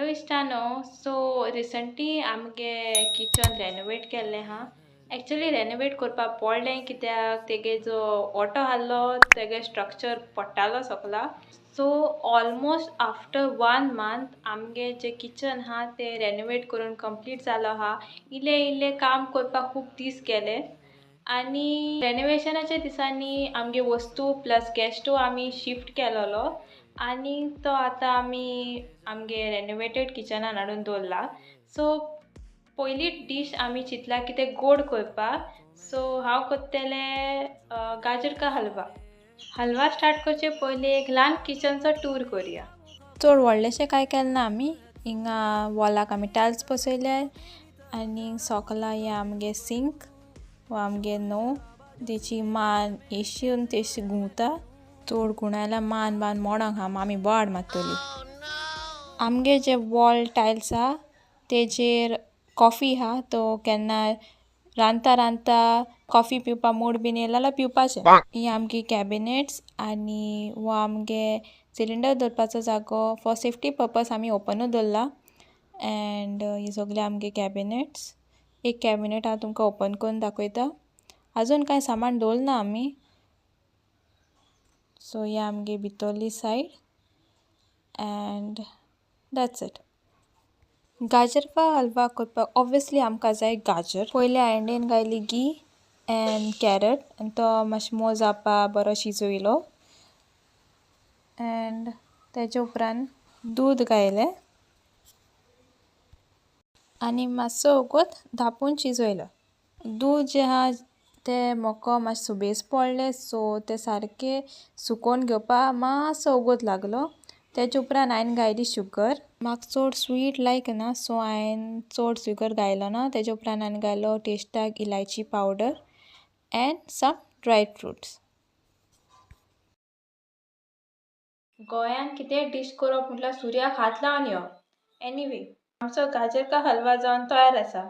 Hello इश्टानो, so recently आमगे kitchen renovate केल्लें आहा. एक्चुली रेनोवेट करपाक पडलें कित्याक तेगे जो ऑटो आहलो तेगे स्ट्रक्चर पडटालो सोगला. सो ऑलमोस्ट आफ्टर 1 मंथ आमगे जे किचन आहा तें रेनोवेट करून कंप्लीट जालो आहा. इल्लें इल्लें काम करपाक खूब दीस गेले आनी रेनोवेशनाच्या दिसांनी आमगे वस्तू प्लस गॅस्टो आमी शिफ्ट केलोलो आनी तो आतां आमी आमगे रेनोवेटेड किचनान हाडून दवरला. सो पयली डीश आमी चिंतला की तें गोड करपाक. सो हांव करतलें गाजर का हलवा. हलवा स्टार्ट करचे पयलीं एक ल्हान किचनचो टूर करुया. चड व्हडलेशें कांय केलें ना आमी. हिंगा वॉलाक आमी टायल्स बसयले आनी सोकला हें आमगे सिंक वा आमगे न्हू तेची मान येशी तेशी घुंवता. चड गुणायला मान बान मोडोंक आहा, मामी बोवाळ मारतली. आमगे जे वॉल टायल्स आहा तेजेर कॉफी आहा, तो केन्ना रांदता रांदता कॉफी पिवपा मूड बीन येयला जाल्यार पिवपाचें. ही आमगी कॅबिनेट्स आनी हो आमगे सिलिंडर दवरपाचो जागो फॉर सेफ्टी पर्पज आमी ओपनूच दवरला. एंड ही सगळे आमगे कॅबिनेट्स. एक कॅबिनेट हांव तुमकां ओपन करून दाखयता. अजून कांय सामान दवरना आमी. सो हे आमगे भितरली सायड एंड that's it. गाजर का हलवा करपाक ऑब्वियसली आमकां जाय गाजर. पयलीं हांवें घायली घी एंड कॅरट आनी तो मातशें मोव जावपा बरो शिजयलो एंड तेजे उपरांत दूद घायलें आनी मातसो वोगोत धांपून शिजयलो. दूद जें आहा तें म्हाका मातशें सुबेज पडलें, सो तें सारकें सुकोवन घेवपा मातसो वोगोत लागलो. तेजे उपरांत हांवें घायली शुगर. म्हाका चड स्वीट लायक ना, सो हांवें चड शुगर घायलो ना. तेजे उपरांत हांवें घायलो टेस्टाक इलायची powder and some dry fruits. गोंयान कितेंय डीश करप म्हटल्यार सुर्याक हात लावन येवप. एनिवे, आमचो गाजर का हलवा जावन तयार आसा.